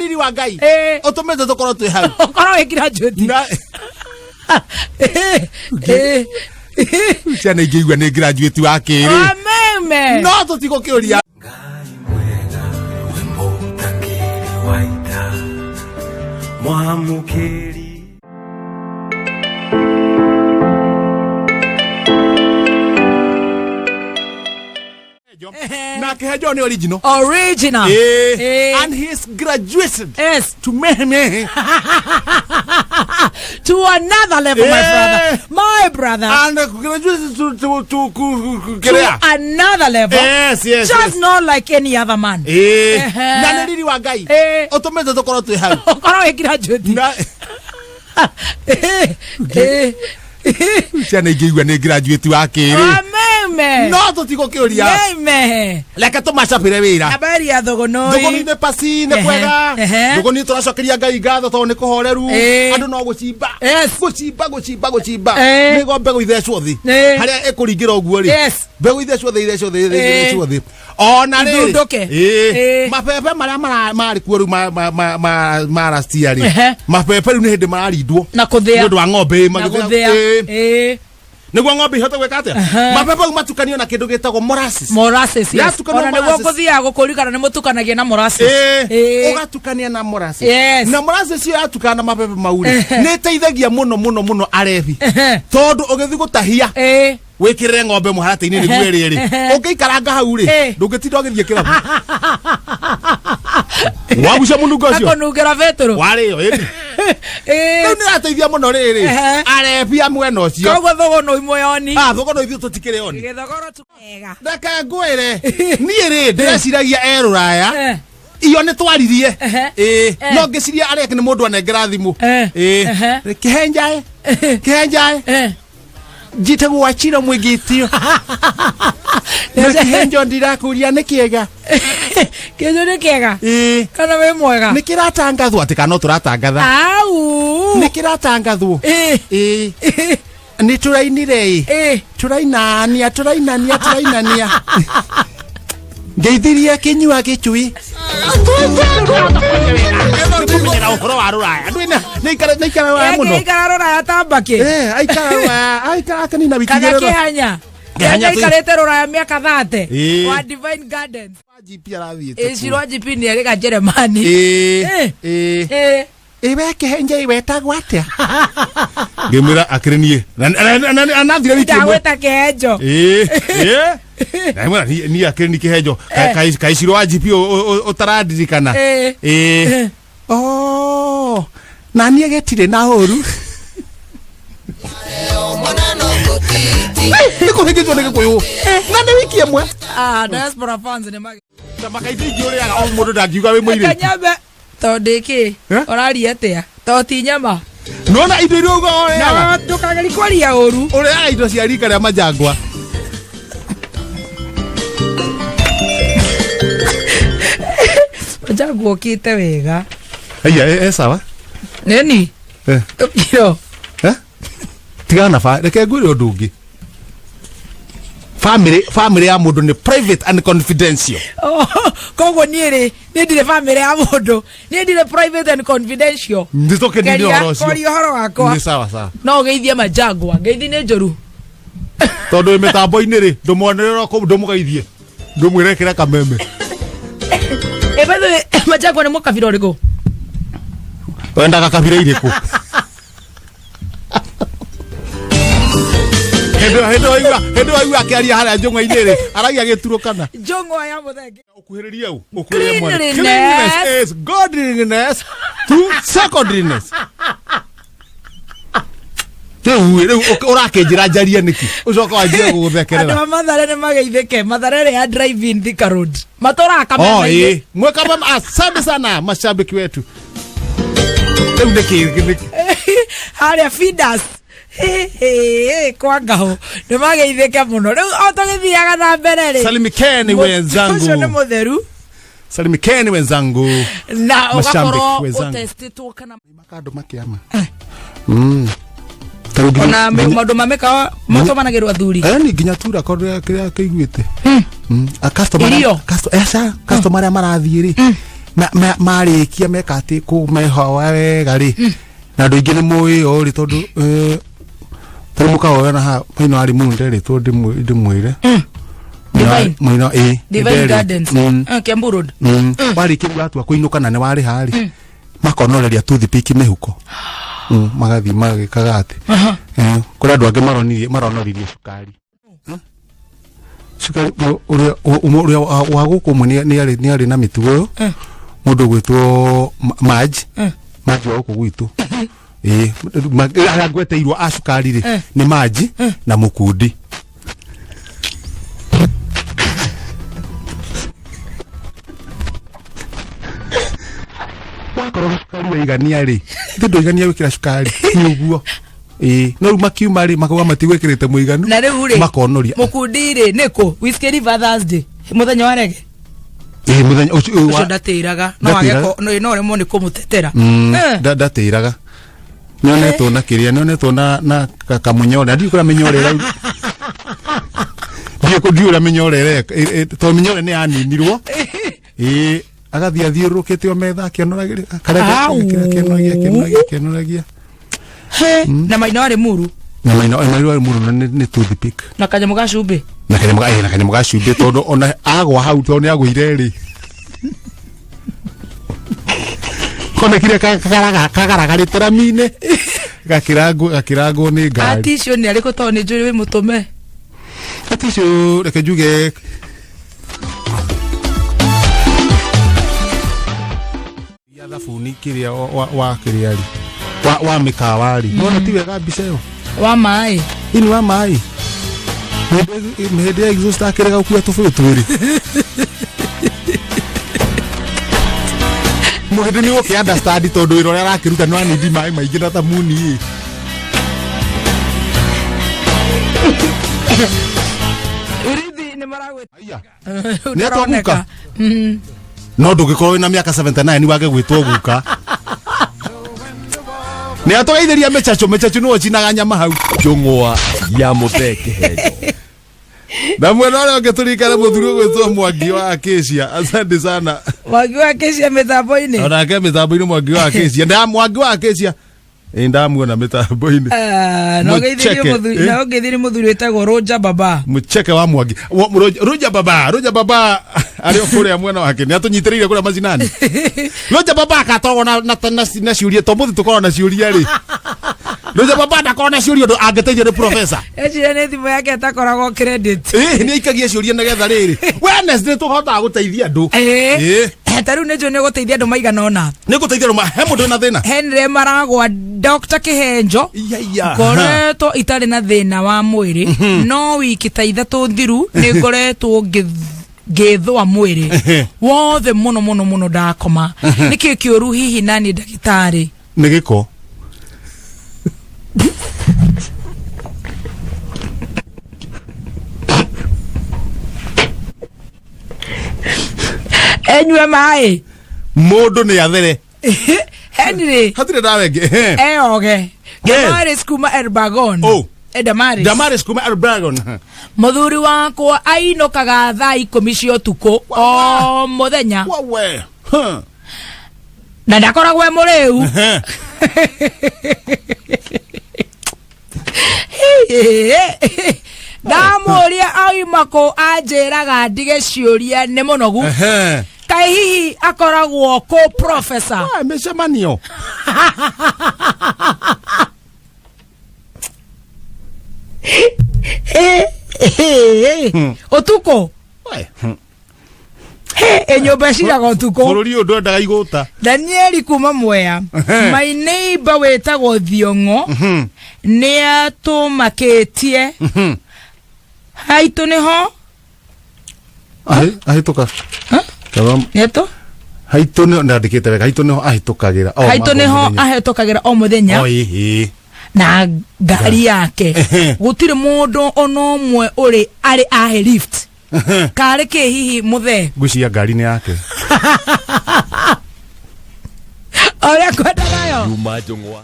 Riri wa Ngai ũtũmĩte tũkorwo twĩ hau. Ũkorwo wĩ graduate. Na ciana ingĩigua nĩ graduate wa kĩrĩ. Ameme. No tũtigũkĩũria. Ngai mwega we mũtakĩrĩ wa ita mwamũkĩri. Na kĩhenjo nĩ original. Original. And he is graduated to mehe To another level, my brother. My brother. And graduated to To kĩrĩa. another level. Yes. Just not like any other man. Na nĩ riri wa Ngai ũtũmĩte tũkorwo twĩ hau. Ũkorwo wĩ graduate. Na ciana ingĩigua nĩ graduate wa kĩrĩ. Ameme. No tũtigũkĩũria. Ameme. Reke tũmacapĩre wĩra. Habari ya Thogonoi. Thũgũni-inĩ pasi nĩ kwega. Thũgũni tũracokeria Ngai ngatho tondũ nĩ kũhoreru. Andũ no gũcimba. Gũcimba gũcimba gũcimba. Nĩguo mbegũ ithecwo thĩ. Harĩa ĩkũringĩra ũguo rĩ. Mbegũ ithecwo thĩ ithecwo thĩ ithecwo thĩ. Ona rĩrĩ. Ithundũke. Mabebe marĩa marĩ kuo rĩu ma last year rĩ. Mabebe rĩu nĩ hĩndĩ mararindwo. Na kũthĩa. Nĩ ũndũ wa ng'ombe Na magĩthĩa. gũthĩa. Nĩguo ng'ombe ihote gwĩka atĩa? Mabebe mau matukanio na kĩndũ gĩtagwo molasses. Molasses, yes. Yatukanio Ona nĩguo molasses. kũthiaga gũkũrikana nĩ mũtukanagia na molasses. Ũgatukania na molasses. Na molasses ĩyo yatukana na mabebe mau rĩ, nĩ ĩteithagia mũno mũno mũno arebi. Tondũ ũgĩthiĩ gũtahia wĩkĩrĩre ng'ombe mũharatĩ-inĩ nĩguo ĩrĩe rĩ, ũngĩikaranga hau rĩ, ndũngĩtinda ũgĩthiĩ kĩrabu. Wagucia mũnungo ũcio. Akũnungĩra betũrũ. Warĩo ĩni. Rĩu nĩ ĩrateithia mũno rĩrĩ. Arebi a mwena ũcio. Koguo thũgũnũ imwe oni. Ah, thũgũnũ ithuĩ tũtikĩrĩ oni. Gĩthogoro tu wega. Reke ngwĩre niĩ rĩ ndĩreciragia e rũraya iyo nĩ twaririe. No ngĩciria arĩa nĩ mũndũ anengera thimũ. Kĩhenjae kĩhenjae njĩtagwo Wachira Mwĩngĩtio na kĩhenjo ndirakũria nĩ kĩega. Kĩhenjo nĩ kĩega. Kana wĩ mwega. Nĩ kĩratangathwo atĩ kana no tũratangatha. Au. Nĩ kĩratangathwo. Nĩ tũrainire ĩ. Tũrainania tũrainania tũrainania. Ngeithirie kĩnyua gĩcui. Kũmenyera ũhoro wa rũraya. Andũ ena nĩ ikara rũraya mũno. Aikara rũraya ta mbakĩ. Aikara rũraya, aikara akanina wiki Kana igĩrĩ. kĩhanya. Kĩhanya Kĩhanya aikarĩte rũraya mĩaka 30. Wa Divine Gardens. GP arathiĩte. Ciro wa GP nĩ arĩ Njeremani. Iwe kĩhenja iwetagwo atĩa? Ngĩmwĩra akĩrĩ niĩ. Anathire wiki ĩmwe. Ndagwĩta kĩhenjo. Ndamwĩra niĩ akĩrĩ ni kĩhenjo. Kaĩ Ciro wa GP ũtarandirikana. Oh, na niĩ gĩtirĩ na ũru. Nĩ kũhĩngĩcwo nĩ Gĩkũyũ. Na nĩ wiki ĩmwe. Ah, diaspora fans nĩ magi. Makaitĩ ingĩ ũrĩaga o mũndũ ndangiuga wĩ mũirĩtu. Kanyambe tondũ kĩ ũraria atĩa? To ti nyama. Nona indo iria uga ũrĩaga. No ndũkagerie kwaria ũru. Ũrĩaga indo cia rika rĩa majangwa. Majangwa ũkĩte wega. Aya, sawa. Nini? Tũkiro. Tigana na ba, reke ngwĩre ũndũ ũngĩ. Family ya mũndũ nĩ private and confidential. Oh, koguo niĩ rĩ, niĩ ndirĩ family ya mũndũ. Niĩ ndirĩ private and confidential. Nĩ tũkĩnine ũhoro ũcio. Kwaria ũhoro wakwa. Nĩ sawa sawa. No ũgeithie majangwa. Ngeithi nĩ njũru. Tondũ wĩ mĩtambo-inĩ rĩ, ndũmuonerere kũu ndũmũgeithie. Ndũmwĩre kĩra kameme. By the way, majangwa nĩ mũkabira ũrĩkũ? Wendaga kabira irĩkũ? Hĩndĩ waigua akĩaria harĩa njũng'wa-inĩ rĩ, aragia gĩturũkana. Njũng'wa ya mũthenge. Ũkuhĩrĩrie ũ? Ũkuhĩrĩrie mwana. Cleanliness. Cleanliness is godliness to secondliness. Rĩu rĩu ũrakĩnjĩra njarie nĩkĩ? Ũcoka wanjie gũgũthekerera. Andũ a Mathare nĩ mageithĩke. Mathare ĩrĩa ya drive in Thika Road. Matũraga Oh, kameme-inĩ. Mweka mama, asante sana mashabiki wetu. Rĩu nĩkĩ nĩkĩ? Harĩa feeders. Kwa ngahũ nĩ mageithĩke mũno. Rĩu o tũgĩthiaga na mbere rĩ. Salimikeni wenzangu. Ũcio nĩ mũtheru. Salimikeni wenzangu. Na Mashabiki ũgakorwo wenzangu. ũtestĩtwo kana Makandũ makĩama. Ona maũndũ ma mĩkawa matũmanagĩrwo athuri. Ni nginya tura kĩrĩa kĩiguĩte. Customer Irio. Customer arĩa marathiĩ rĩ. Marĩkia meka atĩ kũmehoa wega rĩ, na andũ aingĩ nĩ mũĩ o rĩ, tondũ tarĩ mũkawa na haha maino arĩ mũno nderĩtwo ndĩmwĩre. Divine. Maino ĩ Divine nderĩtwo. Gardens. Kiambu Road. Warĩkia rĩu watua kũinũka na nĩ warĩha rĩ, makonoreria toothpick mĩhuko. Magathiĩ magĩkaga atĩ kũrĩ andũ angĩ maronoririe cukari. Cukari ũrĩa ũrĩa wa gũkũ ũmwe nĩ arĩ na mĩtugo ĩyo, mũndũ ũgwĩtwo Maj Maj wa gũkũ gwitũ. Ĩĩ, arĩa ngweteirwo a cukari rĩ nĩ Maji na Mũkundi. Wakorwo cukari waigania rĩ, ithe ndũigania gwĩkĩra cukari nĩ ũguo. Ĩĩ, no rĩu makiuma rĩ, makauga matigwĩkĩrĩte mũiganu. Na rĩu rĩ, makonoria. Mũkundi rĩ nĩkũ? Whiskey River Thursday, mũthenya wa rege. Ĩĩ, mũthenya ũcio ũcio ndatĩraga no age Ndatĩraga. no rĩmwe nĩ kũmũtetera. Ndatĩraga nĩonetwo na kĩrĩa nĩonetwo na kamũnyore, ndiũĩ kũrĩa mĩnyore ĩrau, ndiũĩ ndiũĩ ũrĩa mĩnyore ĩreka, tondũ mĩnyore nĩ yaninirwo. Ĩĩ, agathiĩ athiũrũrũkĩte o metha akĩonoragĩria karĩa Au. akĩonoragia akĩonoragia akĩonoragia. He, na maina warĩ muru. Na maina maina muru na nĩ toothpick. Na kanyamũ ga cumbĩ. Na kanyamũ ga na kanyamũ ga cumbĩ, tondũ ona agwa hau, tondũ nĩ agũire rĩ, konekire kagaragarĩte rami-inĩ, gakĩrangwo nĩ ngari. Aticio nĩ arĩkũ? Tondũ nĩ njũĩ wĩ mũtũme. Aticio, reke njuge ya thabuni kĩrĩa wa kĩrĩa rĩ wa mĩkawa rĩ, nona ti wega mbica ĩyo. Wa maĩ. Ini wa maĩ hĩndĩ ya exhaust akĩrega gũkua tũbũyũ twĩrĩ. Mũhĩndĩ nĩ ũkĩ understand, tondũ wĩra ũrĩa arakĩruta nĩ wanindi maĩ maingĩ na thamuni ĩ. Urithi nĩ maragwĩ. Aya. Nĩ atwa guka? No ndũngĩkorwo wĩna mĩaka 79 wage gwĩtwo guka. Nĩ atũgeithĩria mĩcacu mĩcacu nĩwe ũcinaga nyama hau. Njũng'wa ya Mũthee Kĩhenjo. Na mwena ũrĩa ũngĩ tũrikane mũthuri ũgwĩtwo Mwangi wa Acacia, asante sana. Mwangi wa Acacia mĩtambo-inĩ. Onake mĩtambo-inĩ, Mwangi wa Acacia, nda Mwangi wa Acacia ĩ ndamuona mĩtambo-inĩ. Ah, na ũgeithĩrie Mũcheke, mũthuri eh? na ũgeithĩrie mũthuri wĩtagwo Roger Baba. Mũcheke wa Mwangi Roger Baba, Roger Baba arĩ o kũrĩa mwena wake nĩ atũnyitĩrĩire kũrĩa macinani. Roger Baba akatorwo na ciũria to mũthĩ tũkorwo na ciũria rĩ, Roger Baba ndakorwo na ciũria ũndũ angĩteithio nĩ professor. Eciria nĩ thimũ yake ĩtakoragwo credit. Ĩ, nĩ aikagia ciũria nĩgetha rĩrĩ Wednesday tũhotaga gũteithia andũ. Ĩĩ. Ta rĩu nĩ njũĩ nĩ ũgũteithia andũ maigana ũna. Nĩ gũteithia andũ he mũndũ wĩna thĩna. Henry Maragwa, Dr. Kĩhenjo, Iya, iya. ngoretwo itarĩ na thĩna wa mwĩrĩ, no wiki ta 3 thiru nĩ ngoretwo ngĩthũa mwĩrĩ wothe mũno mũno mũno ndakoma. Nĩkĩ kĩũru hihi nani ndagĩtarĩ? Nĩ gĩko. Enyue maĩ. Mũndũ nĩ athere. Henry. Hatirĩ ndawa ĩngĩ. Ehe. Eoge. Damaris kuma Elbagon. Oh. Damaris. Damaris kuma Elbagon. Mũthuri wakwa ainũkaga thaa 10 cia ũtukũ o mũthenya. Wawe. Huh. Na ndakoragwo e mũrĩu. Ndamũria aima kũ, anjĩraga ndige ciũria, nĩ mũnogu. Kaĩ hihi akoragwo kũ, professor? Ah, mĩcemanio. Ũtukũ. We. Ĩ nyũmba ĩciraga ũtukũ. Bũrũri ũyũ ndwendaga igũta. Danieli kuma Mwea, my neighbor wĩtagwo Thiong'o nĩ atũmakĩtie haitũ nĩho. Ahĩtũka. Kaba- Nĩtũ haitũ nĩho ndandĩkĩte wega, haitũ nĩho ahĩtũkagĩra o haitũ nĩho mũthenya. Ahĩtũkagĩra o mũthenya. O, ĩ, ĩ. Na ngari yake gũtirĩ mũndũ ona ũmwe ũrĩ arĩ ahe lift. Karĩ kĩ hihi mũthee? Ngwĩciria ngari nĩ yake. Ũrĩa kwendaga yo. Juma Njũng'wa.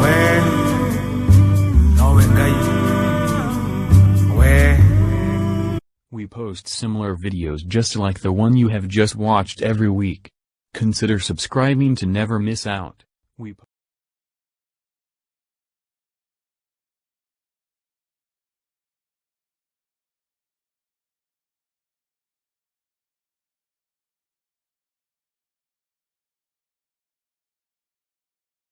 We nowe Ngai we. We post similar videos just like the one you have just watched every week. Consider subscribing to never miss out. We